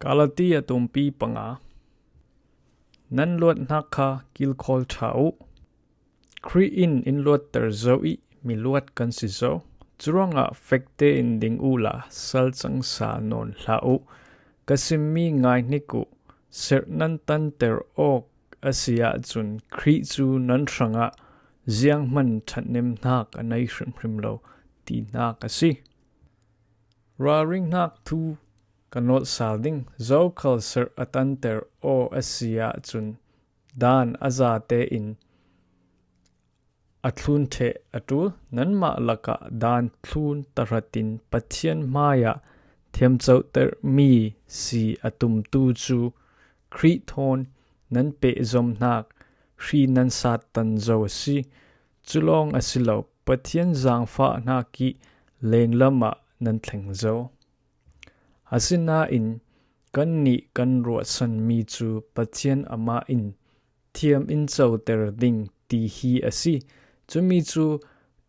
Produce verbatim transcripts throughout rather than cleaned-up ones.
Galati a tumpi panga. Nan luatnak kha kilkhawl ṭha uh. Khrih in in luatter zo ih mi luat kan si zo. Curuangah fekte in ding uhla salcang sa nawn hlah uh. Ka simmi ngaihnik uh, serh nan tanter awk a si ahcun Khrih cu nan hrangah zianghman ṭhathnemnak a nei hrimhrim lo tinak a si. Ralringnak thu ka nawlh sal ding, zokhal serh a tanter aw a si ahcun dan a zate in a thlun ṭheh a ṭul. Nanmah lakah dan thlun tahratin Pathian hmaiah thiamcohtermi si a tumtu cu Khrih thawn nan pehzomhnak hri nan sattan zo a si. Cu lawng a si lo, Pathian zaangfahnak ih lenglam ah nan thleng zo. Asinain kannih kan ruahsanmi cu Pathian amah in thiam in coter ding ti hi a si. Cumi cu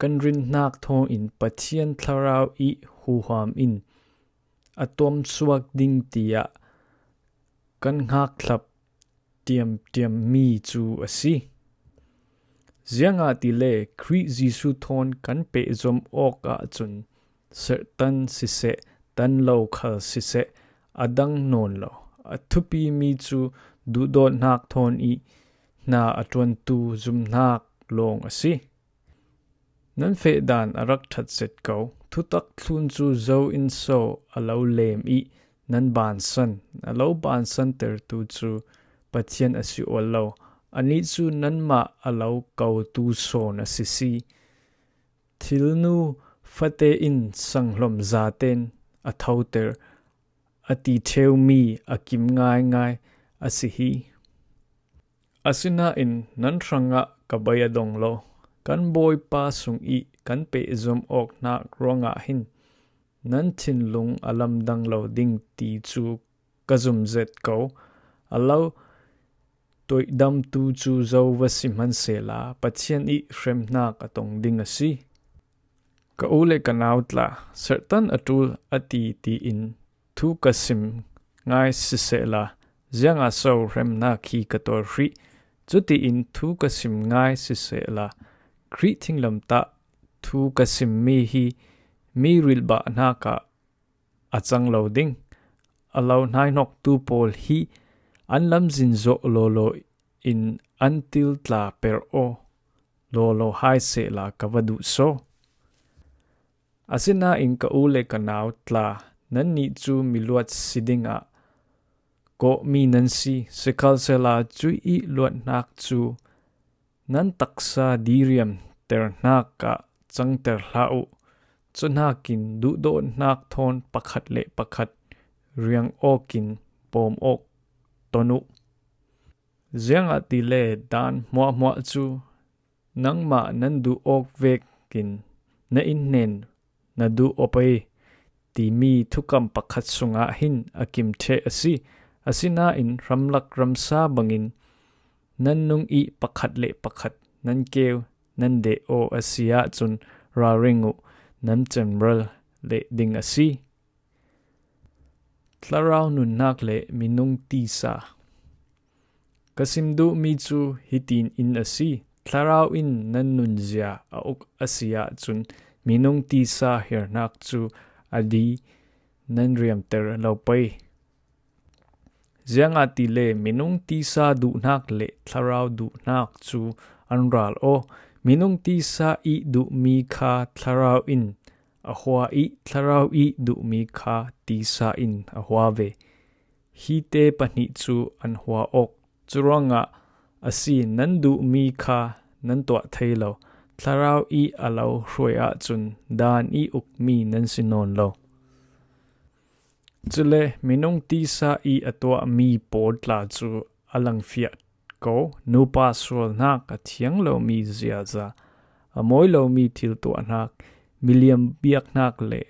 kan rinnak thawngin Pathian Thlarau ih huham in a tuamsuak ding tiah kan hngakhlap ṭiamṭiammi cu a si. Ziangahtile Khrih Jesuh thawn kan pehzom awk ahcun serhtan siseh, tan lo khal siseh, a dang nawn lo. A thupimi cu duhdawtnak thawn ih hna a ṭuantu zumhnak lawng a si. Nan fehdan a rak ṭhat zet ko. Thutak thlun cu zo in so a lo lem ih nan bansan, a lo bansantertu cu Pathian a si ual lo. Anih cu nanmah a lo kotu sawn a si si. Thilnu fate in sanghlom zaten a thoter, a ti ṭheumi a kim ngaingai a si hi. Asinain nan hrangah ka bei a dong lo. Kan Bawipa sung ih kan pehzom awknak ruangah hin nan thinlung a lamdang lo ding ti cu ka zum zet ko. A lo toihdamtu cu zo va si hmansehla Pathian ih hremhnak a tong ding a si. Ka u le ka nau tla, serhtan a ṭul a ti tiin thu ka sim ngai sisehla, ziangah so hremhnak hi ka tuar hrih? Cutiin thu ka sim ngai sisehla, Khrih thinglamtah thu ka simmi hi mi rilbah hnakah a cang lo ding. A lo hnaihnoktu pawl hi an lamzin zawh lawlaw in an til tla per aw, lawlaw hai sehla ka va duh saw. Asinain ka u le ka nau tla, nannih cu miluat si dingah kawhmi nan si, sikhalsehla cuih luatnak cu nan taksa diriamter hnakah cangter hlah uh. Cuhnakin duhdawtnak thawn pakhat le pakhat riang awkin pawm awk ton uh. Ziangahtile dan hmuahhmuah cu nangmah nan duh awk vekin na innhnen na duh aw pei timi thukam pakhat sungah hin a kim ṭheh a si. Asinain ramlak ramsa bangin nan nung ih pakhat le pakhat nan keu nan deh aw a si ahcun ralring uh, nan cemral leh ding a si. Thlarau nunnak le minung tisa. Ka sim duhmi cu hitin in a si: Thlarau in nan nunzia a uk a si ahcun minung tisa herhnak cu a di nan riamter lo pei. Ziangahtile minung tisa duhnak le thlarau duhnak cu an ral aw. Minung tisa ih duhmi kha thlarau in a hua ih thlarau ih duhmi kha tisa in a hua ve. Hite pahnih cu an hua awk. Curuangah a si, nan duhmi kha nan tuah thei lo. Thlarau ih a lo hruai ahcun dan ih ukmi nan si nawn lo. Cule minung tisa ih a tuahmi pawl tla cu a langfiah ko. Nupa sualnak, a thiang lomi ziaza, a mawi lomi thil tuahnak, miliam biaknak le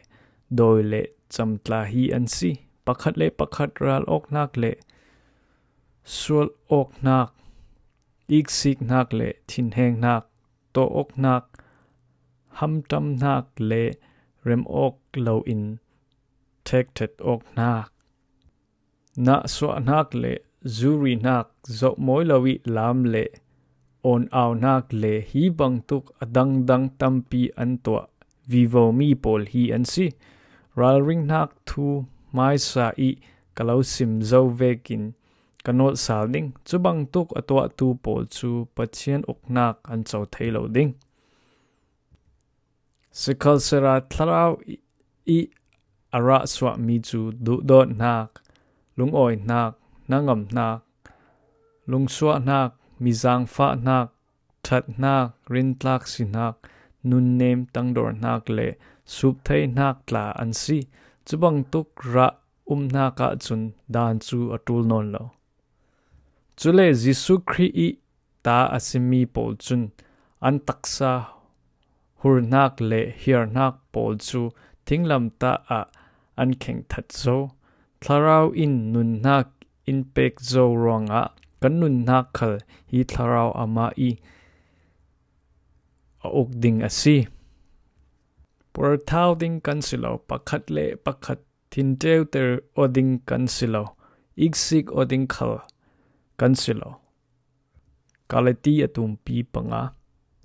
dawi le cam tla hi an si. Pakhat le pakhat ral awknak le sual awknak, iksiknak le thinhengnak, tawh awknak, hamṭamnak le rem awk loin ṭhekṭhet awknak. Nahsuahnak le zurihnak zoh mawi lo ih lam le awn-aunak le hi bangtuk a dangdang tampi an tuah vivomi pawl hi an si. Ralringhnak thu hmaisa ih ka lo sim zo vekin ka nawlsal ding. Cubangtuk a tuahtu pawl cu Pathian uknak an co thei lo ding. Sikhalsehla thlarau ih a rahsuahmi cu duhdawtnak, lungawihnak, hnangamhnak, lungsuahnak, mizangfahnak, ṭhathnak, rintlak sihnak, nunnem tangdorhnak le suptheihnak tla an si. Cubangtuk rah umnak ahcun daan cu a ṭul nawn lo. Cule Jesuh Khrih ih ta a simi pawl cun an taksa hurnak le hiarnak pawl cu thinglamtah ah an khengthat zo. Thlarau in nunnak in pek zo ruangah kan nunnak khal hi thlarau amah ih a uk ding a si. Puarthau ding kan si lo, pakhat le pakhat thinteuter aw ding kan si lo, iksik aw ding khal kan si lo. Galati a tumpi panga.